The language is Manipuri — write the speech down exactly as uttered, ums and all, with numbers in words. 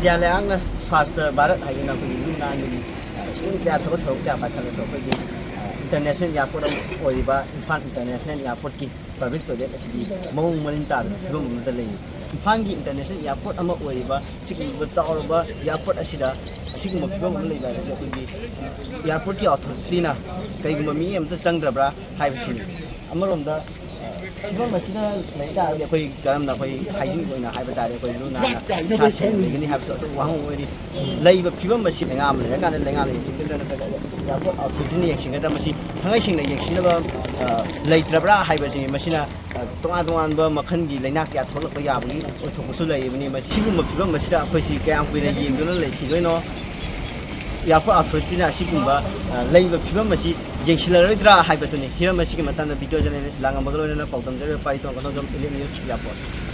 ꯏꯟꯗꯤꯌꯥ ꯂꯩꯉꯥꯛꯅ ꯁ꯭ꯋꯥꯁꯊ ꯚꯥꯔꯠ ꯍꯥꯏꯗꯅ ꯑꯩꯈꯣꯏꯒꯤ ꯂꯨ ꯅꯥꯟꯕꯒꯤ ꯁ꯭ꯀꯤꯝ ꯀꯌꯥ, ꯊꯕꯛ ꯊꯧꯔꯝ ꯀꯌꯥ ꯄꯥꯏꯈꯠꯂꯁꯨ, ꯑꯩꯈꯣꯏꯒꯤ ꯏꯟꯇꯔꯅꯦꯁꯅꯦꯜ ꯏꯌꯥꯔꯄꯣꯔꯠ ꯑꯃ ꯑꯣꯏꯔꯤꯕ ꯏꯝꯐꯥꯜ ꯏꯟꯇꯔꯅꯦꯁꯅꯦꯜ ꯏꯌꯥꯔꯄꯣꯔꯠꯀꯤ ꯄꯕ꯭ꯂꯤꯛ ꯇꯣꯏꯂꯦꯠ ꯑꯁꯤꯗꯤ ꯃꯑꯣꯡ ꯃꯔꯤꯟ ꯇꯥꯗꯕ ꯐꯤꯕꯝ ꯑꯃꯗ ꯂꯩꯔꯤ꯫ ꯏꯝꯐꯥꯜꯒꯤ ꯏꯟꯇꯔꯅꯦꯁꯅꯦꯜ ꯏꯌꯥꯔꯄꯣꯔꯠ ꯑꯃ ꯑꯣꯏꯔꯤꯕ ꯁꯤꯒꯨꯝꯕ ꯆꯥꯎꯔꯕ ꯏꯌꯥꯔꯄꯣꯔꯠ ꯑꯁꯤꯗ ꯑꯁꯤꯒꯨꯝꯕ ꯐꯤꯕꯝ ꯑꯃ ꯂꯩꯕ ꯍꯥꯏꯕꯁꯦ ꯑꯩꯈꯣꯏꯒꯤ ꯏꯌꯥꯔꯄꯣꯔꯠꯀꯤ ꯑꯣꯊꯣꯔꯤꯇꯤꯅ ꯀꯔꯤꯒꯨꯝꯕ ꯃꯤ ꯑꯃꯇ ꯆꯪꯗ꯭ꯔꯕ꯭ꯔꯥ ꯍꯥꯏꯕꯁꯤꯅꯤ꯫ ꯑꯃꯔꯣꯝꯗ ꯐꯤꯕꯝ ꯑꯁꯤꯗ ꯂꯩ ꯇꯥꯔꯒꯗꯤ ꯑꯩꯈꯣꯏ ꯀꯔꯝꯅ ꯑꯩꯈꯣꯏ ꯍꯥꯏꯖꯤꯅꯤꯛ ꯑꯣꯏꯅ ꯍꯥꯏꯕ ꯇꯥꯔꯦ, ꯑꯩꯈꯣꯏ ꯂꯨ ꯅꯥꯟꯅ ꯏꯁꯥ ꯁꯦꯡꯅ ꯂꯩꯒꯅꯤ ꯍꯥꯏꯕꯁꯨ ꯑꯆꯧꯕ ꯋꯥꯍꯪ ꯑꯣꯏꯔꯤ꯫ ꯂꯩꯔꯤꯕ ꯐꯤꯕꯝ ꯑꯁꯤ ꯂꯩꯉꯥꯛ ꯑꯃ ꯂꯩꯔꯀꯥꯟꯗ ꯂꯩꯉꯥꯛꯅ ꯌꯦꯡꯁꯤꯟꯒꯗ꯭ꯔꯥ ꯅꯠꯇ꯭ꯔꯒ ꯏꯌꯥꯔꯄꯣꯔꯠ ꯑꯣꯊꯣꯔꯤꯇꯤꯅ ꯌꯦꯡꯁꯤꯟꯒꯗ꯭ꯔꯥ, ꯃꯁꯤ ꯊꯥꯡꯉꯩ ꯁꯦꯡꯅ ꯌꯦꯡꯁꯤꯟꯅꯕ ꯂꯩꯇ꯭ꯔꯕ꯭ꯔꯥ ꯍꯥꯏꯕꯁꯤ ꯃꯁꯤꯅ ꯇꯣꯉꯥꯟ ꯇꯣꯉꯥꯟꯕ ꯃꯈꯜꯒꯤ ꯂꯩꯅꯥ ꯀꯌꯥ ꯊꯣꯛꯂꯛꯄ ꯌꯥꯕꯒꯤ ꯑꯣꯏꯊꯣꯛꯄꯁꯨ ꯂꯩꯔꯤꯕꯅꯤ꯫ ꯃꯁꯤ ꯁꯤꯒꯨꯝꯕ ꯐꯤꯕꯝ ꯑꯁꯤꯗ ꯑꯩꯈꯣꯏꯁꯤ ꯀꯌꯥꯝ ꯀꯨꯏꯅ ꯌꯦꯡꯗꯨꯅ ꯂꯩꯈꯤꯗꯣꯏꯅꯣ? ꯏꯌꯥꯔꯄꯣꯔꯠ ꯑꯣꯊꯣꯔꯤꯇꯤꯅ ꯑꯁꯤꯒꯨꯝꯕ ꯂꯩꯔꯤꯕ ꯐꯤꯕꯝ ꯑꯁꯤ ꯌꯦꯡꯁꯤꯜꯂꯔꯣꯏꯗ꯭ꯔꯥ ꯍꯥꯏꯕꯗꯨꯅꯤ꯫ ꯍꯤꯔꯝ ꯑꯁꯤꯒꯤ ꯃꯇꯥꯡꯗ ꯚꯤꯗꯤꯑꯣ ꯖꯔꯅꯦꯂꯤꯁ ꯂꯥꯡꯉꯝꯕꯒ ꯂꯣꯏꯅꯅ ꯄꯥꯎꯗꯝꯖꯔꯤꯕ ꯄꯥꯔꯤ ꯇꯣꯡ ꯀꯊꯧꯖꯝ, ꯏꯂꯤꯠ ꯅ꯭ꯌꯨꯁ, ꯏꯌꯥꯔꯄꯣꯔꯠ꯫